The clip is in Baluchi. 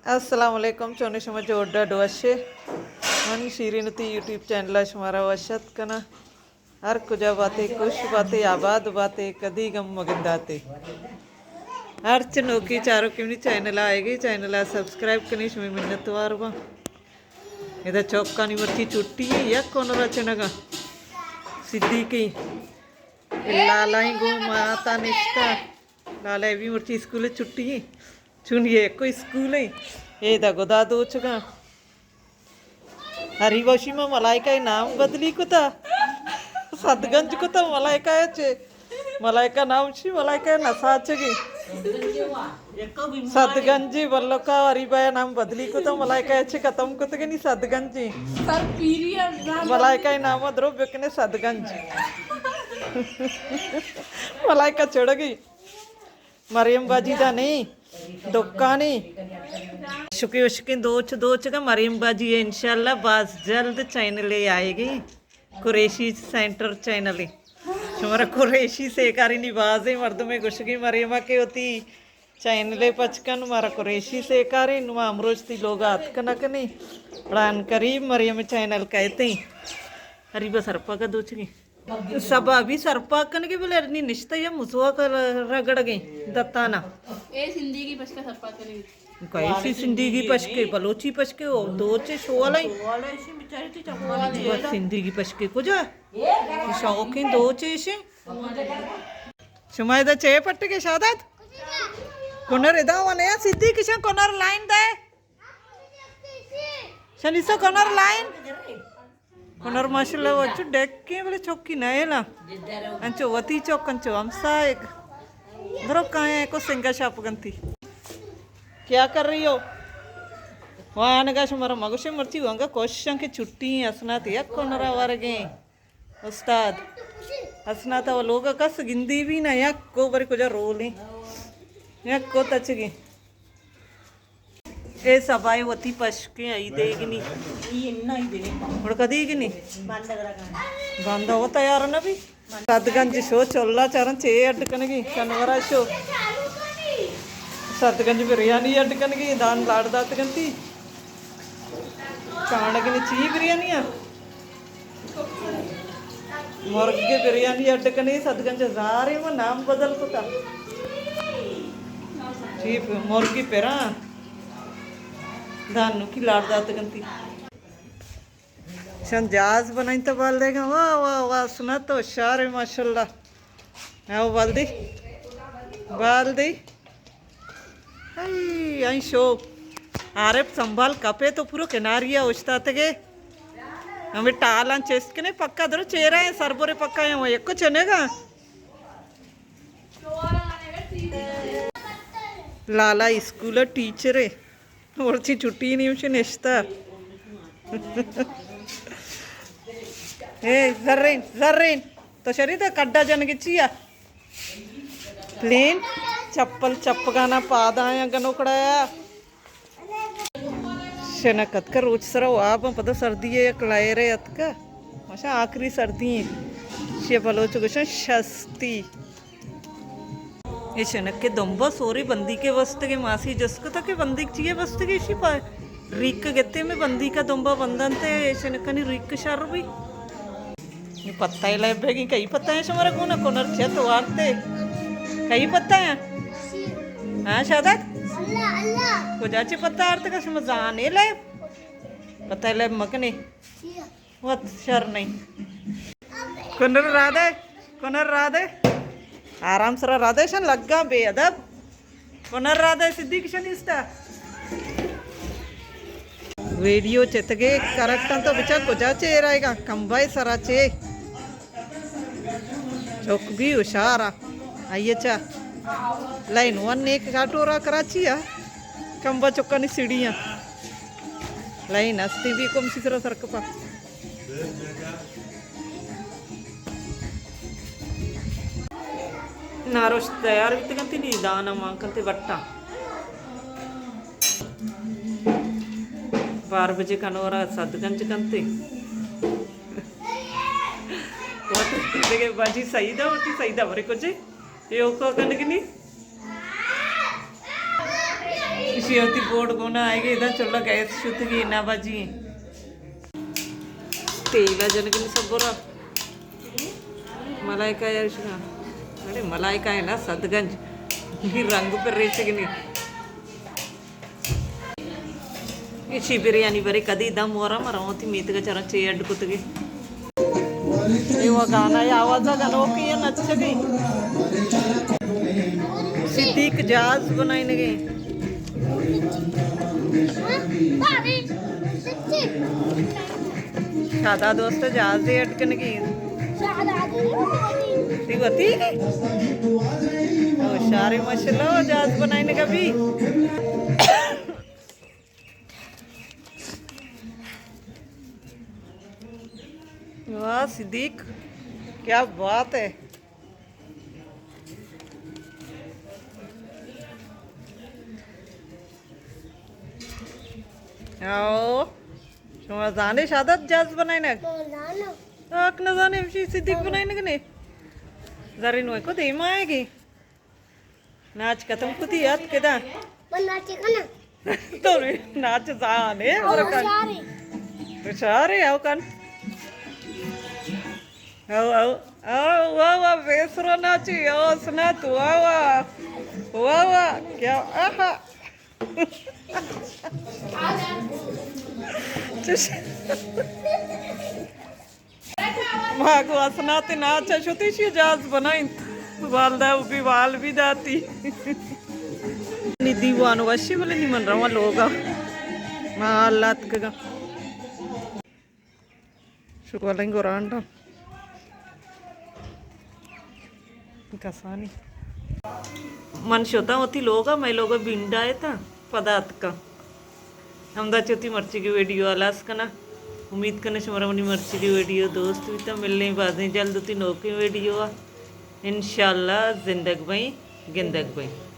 السلام علیکم، چونے شما؟ جوڑ ڈاڈ وشے؟ من شیرین تی یوٹیوب چینل ءَ شمارا وش اتک کناں۔ ہر کجا باتے، خوش باتے، آباد باتے، کدی غم مگنداتے۔ ہرچ نوکی چاروکی منی چینل ءَ آئیگی، چینل ءَ سبسکرائب کنی، شمے منتوار باں۔ ادا چوکانی مرچی چھٹی ایں، یک ہنرا چنگا صدیقی۔ لالا ایں گوں ماتا نشتا۔ لالا اے بھی مرچی اسکول چھٹی ایں۔ چون یہ کوئی اسکول ایں۔ اے دا گدا دوچگاں۔ ہری وشی ما ملائکہ نام بدلی کتا۔ صدگنج کتا ملائکہ چے۔ ملائکہ نام چی؟ ملائکہ نساچگی۔ صدگنجی بلوکا ہری بایا نام بدلی کتا ملائکہ چے ختم کتگی نی صدگنجی۔ سر پیری نام ملائکہ نام درو بکنے صدگنج۔ ملائکہ چڑگی۔ مریم باجی دا نہیں، دکانی۔ شکی وشکیں دوچ دوچگا مریم باجی ہے، انشاءاللہ باز جلد چینلے آئیگی۔ قریشی سینٹر چینلے۔ شمارا قریشی سیکاری نی بازیں مردمے گوشگی مریمہ کے ہوتی چینلے پچ کن، مارا قریشی سیکاریں، نو ما امروچ تی لوگ آتک نہ کنیں۔ پڑان قریب مریم چینل کہتیں۔ ہری بس ہرپا کا دوچگی۔ سبا بھی سرپاک کنگی بلے ارنی نشتہ یا مسواک رگڑگیں دتانا۔ اے سندھی کی پشکا سرپاک کنگی۔ کیسی سندھی کی پشکے، بلوچی پشکے، او دوچے شوالیں۔ بس سندھی کی پشکے کجا؟ شوقیں دوچے شے۔ شما ادا چے پٹگے شاداد؟ کنر ادا ونے سدھی کشن کنر لائن دے۔ شنیسو کنر لائن۔ کنر ماشاءاللہ وچو ڈیکیں بلے چوکی نہ ایلا۔ انچو وتی چوک انچو ہمسائگ۔ درو کائیں کو سنگا شاپ گنتی۔ کیا کر رہی ہو؟ وانگا شمارا مگوشے مرچی وانگا کوششاں کہ چھٹی ہیں اسنات یک کنرا ورگیں۔ استاد، حسنات و لوگ کس گندی بھی نہ، یک کو بری کجا رولیں، یک کو تچگی۔ اے سبائے وتی پشکیں ای دیگنی۔ گڑ کدی گنی؟ بندہ وہ تیار نہ بھی۔ سدگنج شو چلا چارن چے اڈ کنگی، شنورا شو۔ سدگنج بریانی اڈ کنگی، دان لاڑ دات گنتی۔ چانڈگنی چی بریانی ہے؟ مرگ بریانی اڈ کنی، سدگنج زارے ما نام بدل کتا۔ چی مرگی پرا دانو کی لاڑ دات گنتی۔ شن جاز بنائیں تو بال دے گا۔ واہ، واہ، واہ، سنا تو شار ہے، ماشاءاللہ۔ او بال دی۔ بال دی۔ ہئی، ہئی شو۔ عارف سنبھال کپے تو پورو کناریا اوشتاتگے۔ ہمیں ٹالاں چست کنے پکا درو چیرا ہے، سربرے پکا ہے، وہ یکو چنے گا۔ لالا اسکول ٹیچر ہے۔ مرچی چھٹی نہیں، مشی نشتہ۔ اے زرین، زرین، تو شری تو کڈا جنگ چیا؟ پلین، چپل چپگانا پادا یا گنوکڑا یا۔ شنک اتکا روچ سرا واب پدا سردی ہے، یک لائر ہے اتکا۔ ماشا آخری سردی ہے۔ شی بلوچ گوشن شستی۔ اے شنک ءِ دمب ءَ سورے بندیک ءَ بستگ ءَ، ماسی جست کتگ کہ بندیک چی ءَ بستگ ءَ، ایشی پہ ریک گتے میں بندیک ءَ دمب ءَ بندنت ءَ، اے شنکانی ریک شر بی۔ نی پتہ ءَ لیب بیگی، کئی پتہ ءَ شمارا گون ءَ کنر چت وارتے؟ کئی پتہ ءَ؟ ہاں شاداد؟ کجا چہ پتہ آرتگ شما زانے لیب؟ پتہ ءَ لیب مکنے۔ وت شر نہیں۔ کنر را دے، کنر را دے۔ آرام سرا را دے، شن لگا بے ادب۔ کنر را دے، صدیق شن استا۔ ویڈیو چتگے کرکٹن تو بچا کجا چیر آئے گا، کمبائے سرا چے۔ چک بھی ہوشار آ۔ آئیے چا۔ لائن ون ایک گھاٹو را کراچی آ۔ کمبا چکانی سیڑھیاں۔ لائن ہستی بھی کم سی سرا سرکپا۔ ناروش تیار بیتگنتی نی دانا مان کنتے بٹا۔ بار بجے کنورا سدگنج کنتے۔ وت دگہ باجی سعیدہ وتی سعیدہ برے کجے؟ اے اوکا کنگنی؟ چی ہوتی بورڈ گونا آئے گے، ادا چلا گیس شتگی نہ بجی۔ تیل جنگن سبرا۔ ملائکہ یار شنا۔ ارے ملائکہ ہے نا، صد گنج۔ یہ رنگ پر ریچگنی۔ ایشی بریانی برے کدی دم ورا مرا وتی میتگ چرا چے اڈ کتگی۔ اے و گانا یا آوازا گنوکی یا نچگی۔ صدیق جاز بنائینگی۔ شادا دوست جاز اڈ کنگی۔ تی وتی او شارے ماشاءاللہ جاز بنائینگا بھی۔ واہ صدیق، کیا بات ہے۔ آؤ، شما زانے شادت جاز بنائینگ؟ آک نہ زانے ہمشی صدیق بنائینگ نے۔ زرین وے کو دیما آئے گی۔ ناچ ختم کتی ات کدا؟ من ناچ کناں۔ تو ناچ زانے اور کن۔ ہوشیار ہے، او کن۔ او، او، او، واہ، واہ، ویسرو ناچی، او سنت، واہ، واہ۔ واہ، واہ، کیا، آہا۔ چش۔ ما گو حسنات ناچ شتی شی جاز بنائیں۔ والدہ بھی وال بھی داتی۔ نی دیوان وشی بلے نی من رواں لوگا۔ ما حالات کگا۔ شکوالیں گورانڈا۔ کسانی۔ من شتاں وتی لوگا، مئے لوگا بینڈا اتاں۔ پدا اتکاں۔ ہمدا چہ وتی مرچیگی ویڈیو ہلاس کناں۔ امید کناں شمارا منی مرچیگی ویڈیو دوست بیتاں۔ ملیں بازیں جلد وتی نوکیں ویڈیو ءَ۔ انشاءاللہ زندگ بئیں، گندگ بئیں۔